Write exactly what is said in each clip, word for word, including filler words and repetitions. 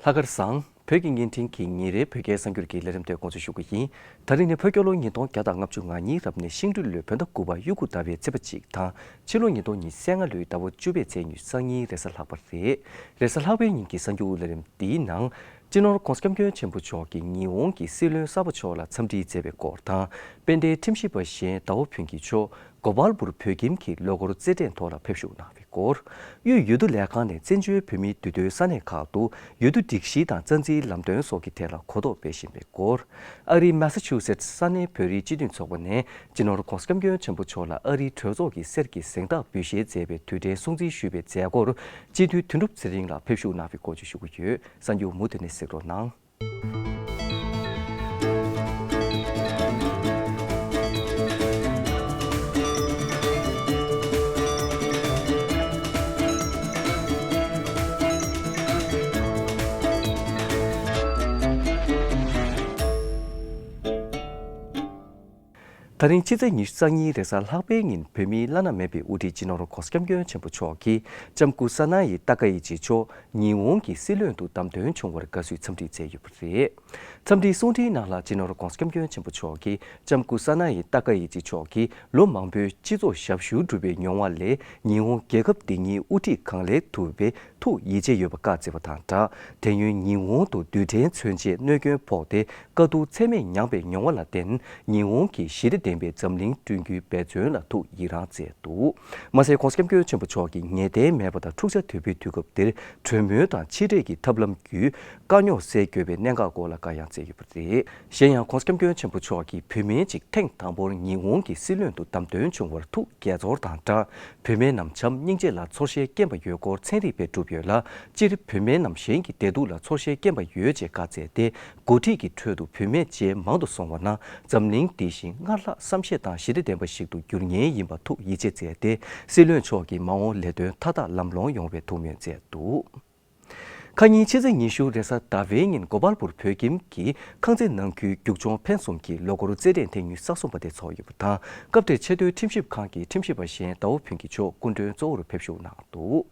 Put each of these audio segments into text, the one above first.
ཨ་གར་བཟང་། བོད་ཀྱི་བརྙན་འཕྲིན་གྱི་ཉིན་རེའི་བོད་སྐད་གསར་འགྱུར་གྱི་ལས་རིམ་དེ་འགོ་འཛུགས་ཞུ་གི་ཡིན། ད་རིང་ནི་བོད་རྒྱལ་ལོ་ཉིས་སྟོང་བརྒྱ་དང་ལྔ་བཅུ་ང་གཉིས་རབ་གནས་ཤིང་སྦྲུལ་ལོའི་བོད་ཟླ་དགུ་པ་དབྱར་དགུན་ཟླ་བའི་ཚེས་པ་གཅིག་དང་། ཕྱི་ལོ་ཉིས་སྟོང་ཉི་ཤུ་རྩ་ལྔ་ལོའི་ཟླ་བ་བཅུ་པའི་ཚེས་ཉི་ཤུ་རྩ་གཉིས་རེས་གཟའ་ལྷག་པ་རེད། རེས་གཟའ་ལྷག་པའི་ཉིན་གྱི་གསར་འགྱུར་ལས་རིམ་འདིའི་ནང་། སྤྱི་ནོར་༧གོང་ས་༧སྐྱབས་མགོན་ཆེན་པོ་མཆོག་གིས་ཉི་ཧོང་གི་སྲིད་བློན་གསར་པ་མཆོག་ལ་འཚམས་འདྲི་མཛད་པའི་སྐོར་དང་། དཔལ་ལྡན་ཁྲིམས་ཞིབ་པ་གཞན་ཟླ་བ་ཕུན་སྐྱིད་མཆོག་གོ་པལ་པུར་བོད་ཁྱིམ་གྱི་ལོ་འཁོར་རྩེད་འགྲན་ཐོག་ལ་ཕེབས་བཞུགས་གནང་བའི་སྐོར། དབུས་འོས་བསྡུ་ལས་ཁང་ནས་བཙན་བྱོལ་བོད་མིའི་འདུས་སྡོད་ས་གནས་ཁག་ཏུ་འོས་བསྡུ་སྒྲིག་གཞི་དང་རྩ་འཛིན་ལམ་སྟོན་སོགས་ཀྱི་ཐད་ལ་གོ་རྟོགས་སྤེལ་བཞིན་པའི་སྐོར། ཨ་རིའི་མ་ས་ཆུ་སེ་ཊི་ས་གནས་བོད་རིགས་སྤྱི་མཐུན་ཚོགས་པ་ནས་སྤྱི་ནོར་༧གོང་ས་༧སྐྱབས་མགོན་ཆེན་པོ་མཆོག་ལ་ཨ་རིའི་གྲོས་ཚོགས་ཀྱི་གསེར་གྱི་གཟེངས་རྟགས་འབུལ་བཞེས་མཛད་པའི་དུས་དྲན་སྲུང་བརྩི་ཞུས་པའི་མཛད་སྒོར་སྤྱི་འཐུས་དོན་གྲུབ་ཚེ་རིང་ལགས་ཕེབས་བཞུགས་གནང་བའི་སྐོར་བཅས་ཞུ་གི་ཡོད། གསར་འགྱུར་མུ་མཐུད་ནས་གཟིགས་རོགས་གནང་། ད་རིང་ཕྱི་ཚེས་ཉི་ཤུ་རྩ་གཉིས་རེས་གཟའ་ལྷག་པའི་ཉིན་བོད་མིའི་བླ་ན་མེད་པའི་དབུ་ཁྲིད་སྤྱི་ནོར་༧གོང་ས་༧སྐྱབས་མགོན་ཆེན་པོ་མཆོག་གིས་ལྕམ་སྐུ་ས་ན་ཡི་ཏཱ་ཀ་ཡི་ཅི་མཆོག་ཉི་ཧོང་གི་སྲིད་བློན་དུ་བདམས་ཐོན་བྱུང་བར་དགའ་བསུའི་འཚམས་འདྲི་མཛད་ཡོད་པ་རེད། འཚམས་འདྲིའི་གསུང་འཕྲིན་ནང་ལ་སྤྱི་ནོར་༧གོང་ས་༧སྐྱབས་མགོན་ཆེན་པོ་མཆོག་གིས་ལྕམ་སྐུ་ས་ན་ཡི་ཏཱ་ཀ་ཡི་ཅི་མཆོག་གིས་ལོ་མང་པོའི་སྤྱི་ཚོགས་ཞབས་ཞུ་བསྒྲུབས་པའི་མྱོང་བ་ལས་ཉི་ཧོང་རྒྱལ་ཁབ་འདི་ཉིད་དབུ་ཁྲིད་གང་ལེགས་ཐུབ་པའི་ཐུགས་ཡིད་ཆེས་ཡོད་པ་བཀའ་སྩལ་བ་དང་སྦྲགས། དེ་སྔོན་ཉི་ཧོང་དུ་རྡུལ་ཕྲན་མཚོན་ཆས་གནོད་སྐྱོན་ཕོག་སྟེ་དཀའ་སྡུག་ཚད་མེད་མྱངས་པའི་མྱོང་བ་ལ་བརྟེན། ཉི་ཧོང་གིས་ཞི་བདེ་ལྡན་པའི་འཛམ་གླིང་བསྐྲུན་རྒྱུའི་འབད་བརྩོན་ལ་ཐུགས་ཡི་རངས་མཛད་འདུག། མ་ཟད། ༸གོང་ས་༸སྐྱབས་མགོན་ཆེན་པོ་མཆོག་གིས་ངེས་གཏན་མེད་པ་དང་འཁྲུག་ཆ་དོད་པོའི་དུས་སྐབས་འདིར་གྲོས་མོལ་དང་ཕྱི་འབྲེལ་གྱི་ཐབས་ལམ་བརྒྱུད་དཀའ་རྙོག་སེལ་དགོས་པའི་གནད་འགག་སྐོར་ལ་བཀའ་ཡང་སྩལ་ཡོད་པ་རེད། གཞན་ཡང་༸གོང་ས་༸སྐྱབས་མགོན་ཆེན་པོ་མཆོག་གིས་བུད་མེད་ཅིག་ཐེངས་དང་པོར་ཉི་ཧོང་གི་སྲིད་བློན་དུ་བདམས་ཐོན་བྱུང་བར་ཐུགས་དགྱེས་ཚོར་དང་སྦྲགས། བུད་མེད་རྣམས་བྱམས་སྙིང་རྗེ་ལ་ཚོར་ཤེས་སྐྱེན་པ་ཡོད་སྐོར་ཚན་རིག་པས་བསྒྲུབས་ཡོད་ལ། སྤྱིར་བུད་མེད་རྣམས་གཞན་གྱི་བདེ་སྡུག་ལ་ཚོར་ཤེས་སྐྱེན་པ་ཡོད་ཅེས་བཀའ་སྩལ་ཏེ། འགོ་ཁྲིད་ཀྱི་ཁྲོད་དུ་བུད་མེད་བཅས་མང་དུ་སོང་བ་ན། འཛམ་གླིང་འདི་བཞིན་སྔར་ལྷག་བསམ་ཤེས་དང་ཞི་བདེ་ལྡན་པ་ཞིག་ཏུ་འགྱུར་ངེས་ཡིན་པ་ཐུགས་ཡིད་ཆེས་མཛད་དེ། སྲིད་བློན་མཆོག་གིས་མ་འོངས་ལས་དོན་མཐའ་དག་ལམ་ལྷོང་ཡོང་བའི་ཐུགས་སྨོན་མཛད་འདུག། ཁ་ཉིན་ཕྱི་ཚེས་ཉི་ཤུ་རེས་གཟའ་ཟླ་བའི་ཉིན་གོ་པལ་པུར་བོད་ཁྱིམ་གྱི་ཁང་བརྩེགས་ནང་ཁུལ་རྒྱུག་མཆོང་འཕེན་གསུམ་གྱི་ལོ་འཁོར་རྩེད་འགྲན་ཐེངས་ཉི་ཤུ་རྩ་གསུམ་པ་དེ་ཚོགས་ཡོད་པ་དང་། སྐབས་དེར་ཆེས་མཐོའི་ཁྲིམས་ཞིབ་ཁང་གི་ཁྲིམས་ཞིབ་པ་གཞན་ཟླ་བ་ཕུན་སྐྱིད་མཆོག་སྐུ་མགྲོན་གཙོ་བོར་ཕེབས་བཞུགས་གནང་འདུག།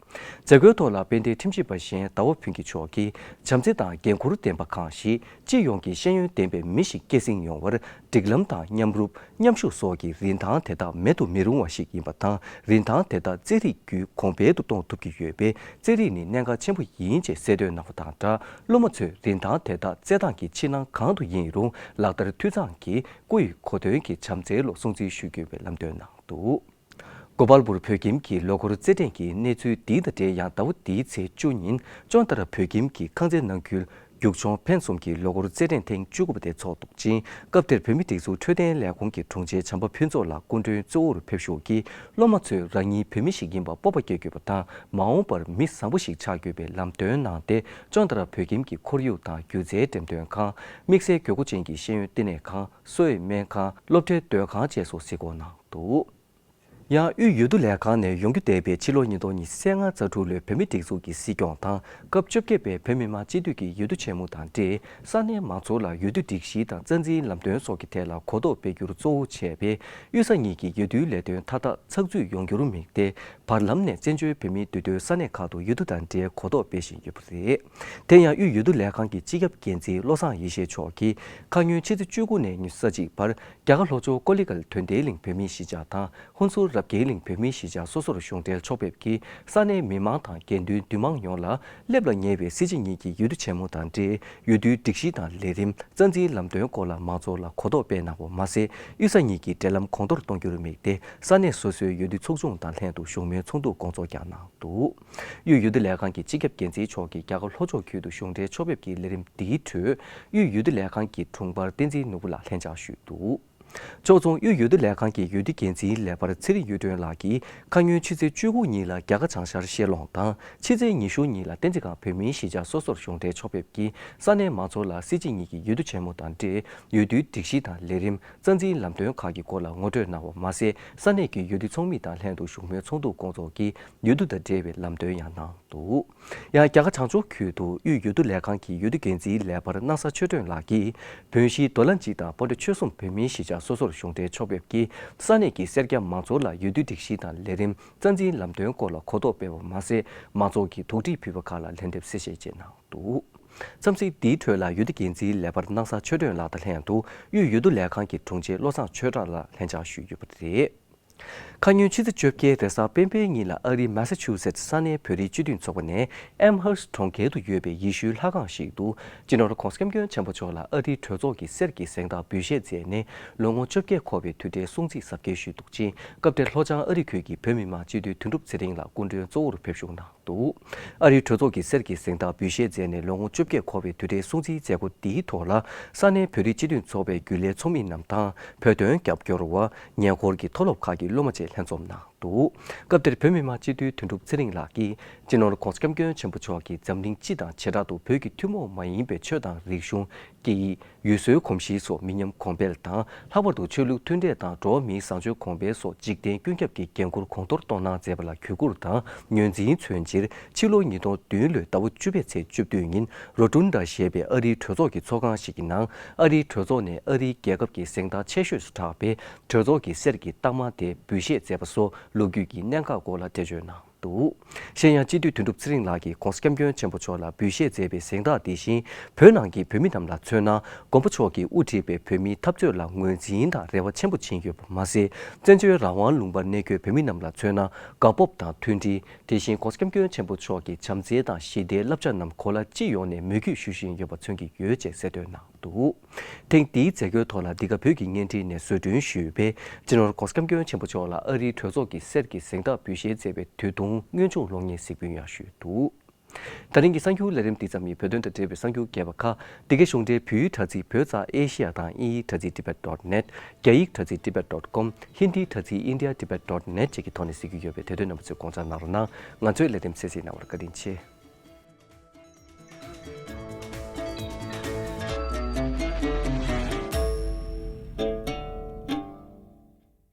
མཛད་སྒོའི་ཐོག་ལ་དཔལ་ལྡན་ཁྲིམས་ཞིབ་པ་གཞན་ཟླ་བ་ཕུན་སྐྱིད་མཆོག་གིས་བྱམས་བརྩེ་དང་འགན་འཁུར་ལྡན་པ་གང་ཞིག་སྤྱི་ཡོངས་ཀྱི་ཤེས་ཡོན་ལྡན་པའི་མི་ཞིག་སྐྱེད་སྲིང་ཡོང་བར། སྒྲིག་ལམ་དང་མཉམ་རུབ། མཉམ་ཞུགས་སོགས་ཀྱི་རིན་ཐང་དེ་དག་མེད་དུ་མི་རུང་བ་ཞིག་ཡིན་པ་དང་། རིན་ཐང་དེ་དག་རྩེད་རིགས་བརྒྱུད་གོང་འཕེལ་དུ་གཏོང་ཐུབ་ཀྱི་ཡོད་པས། རྩེད་རིགས་ནི་གནད་འགག་ཆེན་པོ་ཡིན་ཅེས་གསལ་སྟོན་གནང་བ་དང་སྦྲགས། སློབ་མ་ཚོས་རིན་ཐང་དེ་དག་རྩེད་ཐང་གི་ཕྱི་ནང་གང་དུ་ཡིན་རུང་ལག་བསྟར་འཐུས་ཚང་གིས་སྐུ་ཡི་གོ་སྟོན་གྱི་བྱམས་བརྩེའི་བློ་སྲུང་བརྩི་ཞུ་དགོས་པའི་ལམ་སྟོན་གནང་འདུག། གོ་པལ་པུར་བོད་ཁྱིམ་གྱི་ལོ་འཁོར་རྩེད་འགྲན་གྱི་གནས་ཚུལ་འདི་དང་འབྲེལ། ཡང་ཟླ་བ་འདིའི་ཚེས་བཅུ་ཉིན་ཅོན་ཏ་ར་བོད་ཁྱིམ་གྱི་ཁང་བརྩེགས་ནང་ཁུལ་རྒྱུག་མཆོང་འཕེན་གསུམ་གྱི་ལོ་འཁོར་རྩེད་འགྲན་ཐེངས་བཅུ་དགུ་པ་དེ་ཚོགས་འདུག་ཅིང་། སྐབས་དེར་བོད་མིའི་སྒྲིག་འཛུགས་འཕྲོད་བསྟེན་ལས་ཁུངས་ཀྱི་དྲུང་ཆེ་བྱམས་པ་ཕུན་ཚོགས་ལགས་སྐུ་མགྲོན་གཙོ་བོར་ཕེབས་བཞུགས་ཀྱིས། སློབ་མ་ཚོས་རང་ཉིད་བོད་མི་ཞིག་ཡིན་པར་སྤོབས་པ་སྐྱེ་དགོས་པ་དང་། མ་འོངས་པར་མི་བཟང་པོ་ཞིག་ཆགས་དགོས་པའི་ལམ་སྟོན་གནང་སྟེ། ཅོན་ཏ་ར་བོད་ཁྱིམ་གྱི་ཁོར་ཡུག་དང་སྒྱུ་རྩལ་འགྲེམས་སྟོན་ཁང་། དམིགས་བསལ་དགོས་མཁོ་ཅན་གྱི་ཤེས་ཡོན་བསྟི་གནས་ཁང་། གསོ་བའི་སྨན་ཁང་། སློབ་གྲྭའི་སྡོད་ཁང་བཅས་སོགས་གཟིགས་སྐོར་གནང་འདུག། ཡང་དབུས་འོས་བསྡུ་ལས་ཁང་ནས་ཡོང་རྒྱུ་བསྡད་པའི་ཕྱི་ལོ་ཉིས་སྟོང་ཉི་ཤུ་རྩ་ལྔ་རྩ་དྲུག་ལོའི་བོད་མིའི་སྒྲིག་འཛུགས་ཀྱི་སྲིད་སྐྱོང་དང་། སྐབས་བཅོ་བརྒྱད་པའི་བོད་མི་མང་སྤྱི་འཐུས་ཀྱི་འོས་བསྡུ་ཆེན་མོ་དང་འབྲེལ། ས་གནས་མང་ཚོགས་ལ་འོས་བསྡུ་སྒྲིག་གཞི་དང་རྩ་འཛིན་ལམ་སྟོན་སོགས་ཀྱི་ཐད་ལ་གོ་རྟོགས་སྤེལ་རྒྱུར་གཙོ་བོ་བྱས་པའི་དབུས་ས་གཉིས་ཀྱི་འོས་བསྡུའི་ལས་དོན་མཐའ་དག་ཚགས་ཚུད་ཡོང་རྒྱུར་དམིགས་ཏེ། བར་ལམ་ནས་བཙན་བྱོལ་བོད་མིའི་འདུས་སྡོད་ས་གནས་ཁག་ཏུ་འོས་བསྡུ་དང་འབྲེལ་གོ་རྟོགས་སྤེལ་བཞིན་ཡོད་པ་རེད། དེ་ཡང་དབུས་འོས་བསྡུ་ལས་ཁང་གི་སྤྱི་ཁྱབ་འགན་འཛིན་བློ་བཟང་ཡེ་ཤེས་མཆོག་གིས། ཁ་ཉིན་ཕྱི་ཚེས་བཅུ་དགུ་ནས་ཉི་ཤུ་རྩ་གཅིག་བར། རྒྱ་གར་ལྷོ་ཕྱོགས་ཀོ་ལི་གལ་དོན་ལྡན་གླིང་བོད་མིའི་གཞིས་ཆགས་དང་། ཧོན་སུར་རབ་རྒྱས་གླིང་བོད་མིའི་གཞིས་ཆགས་སོ་སོར་གཞུང་འབྲེལ་ཕྱོགས་ཕེབས་ཀྱིས། ས་གནས་མི་མང་དང་དགེ་འདུན་འདུས་མང་ཡོངས་ལ་སླེབས་ལ་ཉེ་བའི་སྲིད་སྤྱི་གཉིས་ཀྱི་འོས་བསྡུ་ཆེན་མོ་དང་འབྲེལ། འོས་བསྡུའི་སྒྲིག་གཞི་དང་ལས་རིམ། རྩ་འཛིན་ལམ་སྟོན་སྐོར་ལ་མང་ཚོགས་ལ་གོ་རྟོགས་སྤེལ་གནང་བ་མ་ཟད། དབུས་ས་གཉིས་ཀྱི་འབྲེལ་ལམ་གོང་མཐོར་གཏོང་རྒྱུར་དམིགས་ཏེ། ས་གནས་སོ་སོའི་འོས་བསྡུ་ཚོགས་ཆུང་དང་ལྷན་དུ་བཞུགས་མོལ་ཚོགས་འདུ་སྐོང་ཚོགས་ཀྱང་གནང་འདུག། དབུས་འོས་བསྡུ་ལས་ཁང་གི་སྤྱི་ཁྱབ་འགན་འཛིན་མཆོག་གིས་རྒྱ་གར་ལྷོ་ཕྱོགས་ཁུལ་དུ་གཞུང་འབྲེལ་ཕྱོགས་ཕེབས་ཀྱི་ལས་རིམ་འདིའི་ཁྲོད། དབུས་འོས་བསྡུ་ལས་ཁང་གི་དྲུང་འཕར་བསྟན་འཛིན་ནོར་བུ་ལགས་ལྷན་བཅར་ཞུས་འདུག། ཕྱོགས་མཚུངས་དབུས་འོས་བསྡུ་ལས་ཁང་གི་འོས་བསྡུ་འགན་འཛིན་ལས་འཕར་ཚེ་རིང་གཡུ་སྒྲོན་ལགས་ཀྱིས། ཁ་ཉིན་ཕྱི་ཚེས་བཅུ་དགུ་ཉིན་ལ་རྒྱ་གར་བྱང་ཤར་ཤེས་ལོང་དང་། ཕྱི་ཚེས་ཉི་ཤུ་ཉིན་ལ་བསྟན་འཛིན་སྒང་བོད་མིའི་གཞིས་ཆགས་སོ་སོར་གཞུང་འབྲེལ་ཕྱོགས་ཕེབས་ཀྱིས། ས་གནས་མང་ཚོགས་ལ་སྲིད་སྤྱི་གཉིས་ཀྱི་འོས་བསྡུ་ཆེན་མོ་དང་འབྲེལ། འོས་བསྡུའི་སྒྲིག་གཞི་དང་ལས་རིམ། རྩ་འཛིན་ལམ་སྟོན་ཁག་གི་སྐོར་ལ་ངོ་སྤྲོད་གནང་བ་མ་ཟད། ས་གནས་ཀྱི་འོས་བསྡུ་ཚོགས་མི་དང་ལྷན་དུ་བཞུགས་མོལ་ཚོགས་འདུ་སྐོང་ཚོགས་ཀྱིས། འོས་བསྡུ་དང་འབྲེལ་བའི་ལམ་སྟོན་ཡང་གནང་འདུག། ཡང་རྒྱ་གར་བྱང་ཕྱོགས་ཁུལ་དུ་དབུས་འོས་བསྡུ་ལས་ཁང་གི་འོས་བསྡུ་འགན་འཛིན་ལས་འཕར་སྣང་ས་ཆོས་སྒྲོན་ལགས་ཀྱིས། བོད་གཞིས་རྡོ་ལ་འཇིགས་དང་སྤོན་ཊ་ཆོལ་གསུམ་བོད་མིའི་གཞིས་ཆགས་སོ་སོར་གཞུང་འབྲེལ་ཕྱོགས་ཕེབས་ཀྱིས། ས་གནས་ཀྱི་སེར་སྐྱ་མང་ཚོགས་ལ་འོས་བསྡུ་སྒྲིག་གཞི་དང་ལས་རིམ། རྩ་འཛིན་ལམ་སྟོན་སྐོར་ལ་གོ་རྟོགས་སྤེལ་བ་མ་ཟད། མང་ཚོགས་ཀྱིས་དོགས་འདྲི་ཕུལ་བ་ཁག་ལ་ལན་འདེབས་གསལ་བཤད་བཅས་གནང་འདུག། འཚམས་གཟིགས་འདིའི་ཁྲོད་ལ་འོས་བསྡུ་འགན་འཛིན་ལས་འཕར་སྣང་ས་ཆོས་སྒྲོན་ལགས་དང་ལྷན་དུ་དབུས་འོས་བསྡུ་ལས་ཁང་གི་དྲུང་ཆེ་བློ་བཟང་ཆོས་གྲགས་ལགས་ལྷན་བཅར་ཞུས་ཡོད་པ་རེད། ཁ་ཉིན་ཕྱི་ཚེས་བཅོ་བརྒྱད་རེས་གཟའ་སྤེན་པའི་ཉིན་ལ་ཨ་རིའི་མ་ས་ཆུ་སེ་ས་གནས་བོད་རིགས་སྤྱི་མཐུན་ཚོགས་པ་ནས་ཨེམ་ཧར་སི་གྲོང་ཁྱེར་དུ་ཡོད་པའི་ཡེ་ཤུའི་ལྷ་ཁང་ཞིག་ཏུ་སྤྱི་ནོར་༧གོང་ས་༧སྐྱབས་མགོན་ཆེན་པོ་མཆོག་ལ་ཨ་རིའི་གྲོས་ཚོགས་ཀྱི་གསེར་གྱི་གཟེངས་རྟགས་འབུལ་བཞེས་མཛད་ནས་ལོ་ངོ་བཅོ་བརྒྱད་འཁོར་བའི་དུས་དྲན་སྲུང་བརྩི་གཟབ་རྒྱས་ཞུས་འདུག་ཅིང་སྐབས་དེར་ལྷོ་བྱང་ཨ་རི་ཁུལ་གྱི་བོད་མི་མང་སྤྱི་འཐུས་དོན་གྲུབ་ཚེ་རིང་ལགས་སྐུ་མགྲོན་གཙོ་བོར་ཕེབས་བཞུགས་གནང་འདུག་ཨ་རིའི་གྲོས་ཚོགས་ཀྱི་གསེར་གྱི་གཟེངས་རྟགས་འབུལ་བཞེས་མཛད་ནས་ལོ་ངོ་བཅོ་བརྒྱད་འཁོར་བའི་དུས་དྲན་སྲུང་བརྩིའི་མཛད་སྒོ་འདིའི་ཐོག་ལ་ས་གནས་བོད་རིགས་སྤྱི་མཐུན་ཚོགས་པའི་རྒྱུན་ལས་ཚོགས་མི་རྣམས་དང་བོད་དོན་རྒྱབ་སྐྱོར་བ། ཉེ་འཁོར་གྱི་མཐོ་སློབ་ཁག་གི་སློབ་མ་བཅས་ལྷན་འཛོམས་གནང་འདུག་སྐབས་དེར་བོད་མི་མང་སྤྱི་འཐུས་དོན་གྲུབ་ཚེ་རིང་ལགས་ཀྱིས་སྤྱི་ནོར་༧གོང་ས་༧སྐྱབས་མགོན་ཆེན་པོ་མཆོག་གིས་འཛམ་གླིང་སྤྱི་དང་བྱེ་བྲག་ཏུ་བོད་ཀྱི་ཐུན་མོང་མ་ཡིན་པའི་ཆོས་དང་རིག་གཞུང་། སྐད་ཡིག་ཡུལ་སྲོལ་གོམས་གཤིས་སོགས་མི་ཉམས་གོང་འཕེལ་དང་། ལྷག་པར་དུ་ཆོས་ལུགས་མཐུན་འབྲེལ་དང་འགྲོ་བ་མིའི་བཟང་སྤྱོད་གོང་འཕེལ་སོགས་འཇིག་རྟེན་ཀུན་ཁྱབ་ཀྱི་འགན་ཁུར་གོང་མཐོར་གཏོང་གནང་མཛད་པ་ལ་གུས་བཀུར་དང་ངོས་འཛིན་མཚོན་ཕྱིར། ཕྱི་ལོ་ཉིས་སྟོང་བདུན་ལོའི་ཟླ་བ་བཅུ་པའི་ཚེས་བཅུ་བདུན་ཉིན་རོ་ཏུན་ཌ་ཞེས་པའི་ཨ་རིའི་གྲོས་ཚོགས་ཀྱི་ཚོགས་ཁང་ཞིག་གི་ནང་ཨ་རིའི་གྲོས་ཚོགས་ནས་ཨ་རིའི་རྒྱལ་ཁབ་ཀྱི་གཟེངས་རྟགས་ཆེ་ཤོས་སུ་གྲགས་པའི་གྲོས་ཚོགས་ཀྱི་གསེར་གྱི་རྟགས་མ་དེ་འབུལ་བཞེས་མཛད་པ་སོགས་ལོ་རྒྱུས་ཀྱི་གནད་འགག་སྐོར་ལ་འགྲེལ་བརྗོད་གནང་། འདུག་གཞན་ཡང་སྤྱི་འཐུས་དོན་གྲུབ་ཚེ་རིང་ལགས་ཀྱིས་༧གོང་ས་༧སྐྱབས་མགོན་ཆེན་པོ་མཆོག་ལ་འབུལ་བཞེས་མཛད་པའི་གཟེངས་རྟགས་དེ་བཞིན་བོད་ནང་གི་བོད་མི་རྣམས་ལ་མཚོན་ན་མགོན་པོ་མཆོག་གིས་དབུ་ཁྲིད་པའི་བོད་མིའི་འཐབ་རྩོད་ལ་ངོས་འཛིན་དང་རེ་བ་ཆེན་པོ་བྱིན་ཡོད་པ་མ་ཟད། བཙན་བྱོལ་རང་དབང་ལུང་པར་གནས་འཁོད་བོད་མི་རྣམས་ལ་མཚོན་ན་དགའ་སྤོབས་དང་མཐུན་སྒྲིལ། དེ་བཞིན་༧གོང་ས་༧སྐྱབས་མགོན་ཆེན་པོ་མཆོག་གི་བྱམས་བརྩེ་དང་ཞི་བདེའི་བསླབ་བྱ་རྣམས་གོ་ལ་སྤྱི་ཡོངས་ནས་མོས་གུས་ཞུ་བཞིན་ཡོད་པ་མཚོན་གྱི་ཡོད་ཅེས་གསལ་སྟོན་གནང་འདུག་ཐེངས་འདིའི་མཛད་སྒོའི་ཐོག་ལ་འདི་ག་བོད་ཀྱི་བརྙན་འཕྲིན་ནས་བཟོ་སྐྲུན་ཞུས་པའི་སྤྱི་ནོར་༧གོང་ས་༧སྐྱབས་མགོན་ཆེན་པོ་མཆོག་ལ་ཨ་རིའི་གྲོས་ཚོགས་ཀྱི་གསེར་གྱི་གཟེངས་རྟགས་འབུལ་བཞེས་མཛད་པའི་དུས་ཐུང་དངོས་བྱུང་གློག་བརྙན་གཟིགས་འབུལ་ཡང་ཞུས་འདུག་ད་རིང་གི་གསར་འགྱུར་ལས་རིམ་འདི་ཙམ་ཡིན། བོད་དོན་དང་འབྲེལ་བའི་གསར་འགྱུར་རྒྱས་པ་ཁག་འདི་གའི་གཞུང་འབྲེལ་བོད་ཡིག་དྲ་ཚིགས་བོད་ཙ་ཨེ་ཤི་ཡ་དང་དབྱིན་ཡིག་དྲ་ཚིགས་ཏི་བེད་ཌོ་ཊི་ནེཊ། རྒྱ་ཡིག་དྲ་ཚིགས་ཏི་བེད་ཌོ་ཊི་ཀོམ། ཧིན་དིའི་དྲ་ཚིགས་ཨིན་ཌི་ཡ་ཏི་བེད་ཌོ་ཊི་ནེཊ་བཅས་ཀྱི་ཐོག་ནས་གཟིགས་ཀྱི་ཡོད་པས་དེ་དོན་རྣམ་པ་ཚོས་དགོངས་འཇགས་གནང་རོགས་གནང་། ང་ཚོའི་ལས་རིམ་གསན་གཟིགས་གནང་བར་བཀའ་དྲིན་ཆེ།